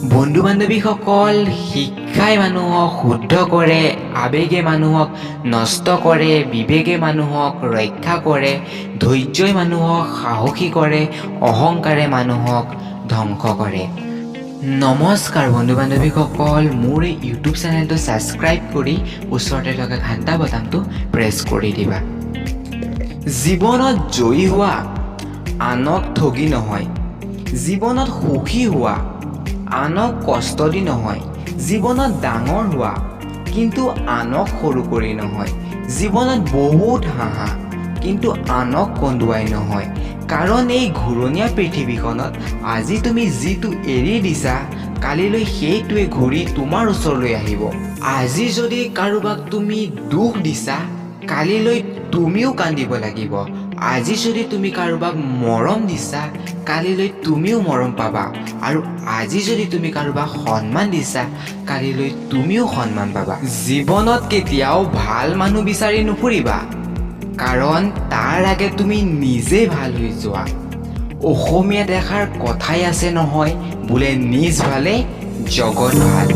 বন্ধু বান্ধৱীসকল, শিক্ষাই মানুহক শুদ্ধ কৰে, আৱেগে মানুহক নষ্ট কৰে, বিবেকে মানুহক ৰক্ষা কৰে, ধৈৰ্যই মানুহক সাহসী কৰে, অহংকাৰে মানুহক ধ্বংস কৰে। নমস্কাৰ বন্ধু বান্ধৱীসকল, মোৰ এই ইউটিউব চেনেলটো ছাবস্ক্ৰাইব কৰি ওচৰতে থকা ঘণ্টা বটামটো প্ৰেছ কৰি দিবা। জীৱনত জয়ী হোৱা, আনক ঠগি নহয়। জীৱনত সুখী হোৱা, আনক কষ্ট দি নহয়। জীৱনত ডাঙৰ হোৱা, কিন্তু আনক সৰু কৰি নহয়। জীৱনত বহুত হাঁহা, কিন্তু আনক কন্দুৱাই নহয়। কাৰণ এই ঘূৰণীয়া পৃথিৱীখনত আজি তুমি যিটো এৰি দিছা, কালিলৈ সেইটোৱে ঘূৰি তোমাৰ ওচৰলৈ আহিব। আজি যদি কাৰোবাক তুমি দুখ দিছা, কালিলৈ তুমিও কান্দিব লাগিব। আজি যদি তুমি কাৰোবাক মৰম দিছা, কালিলৈ তুমিও মৰম পাবা। আৰু আজি যদি তুমি কাৰোবাক সন্মান দিছা, কালিলৈ তুমিও সন্মান পাবা। জীৱনত কেতিয়াও ভাল মানুহ বিচাৰি নুফুৰিবা, কাৰণ তাৰ আগে তুমি নিজেই ভাল হৈ যোৱা। অসমীয়াত এষাৰ কথাই আছে নহয়, বোলে নিজ ভালে জগত ভাল।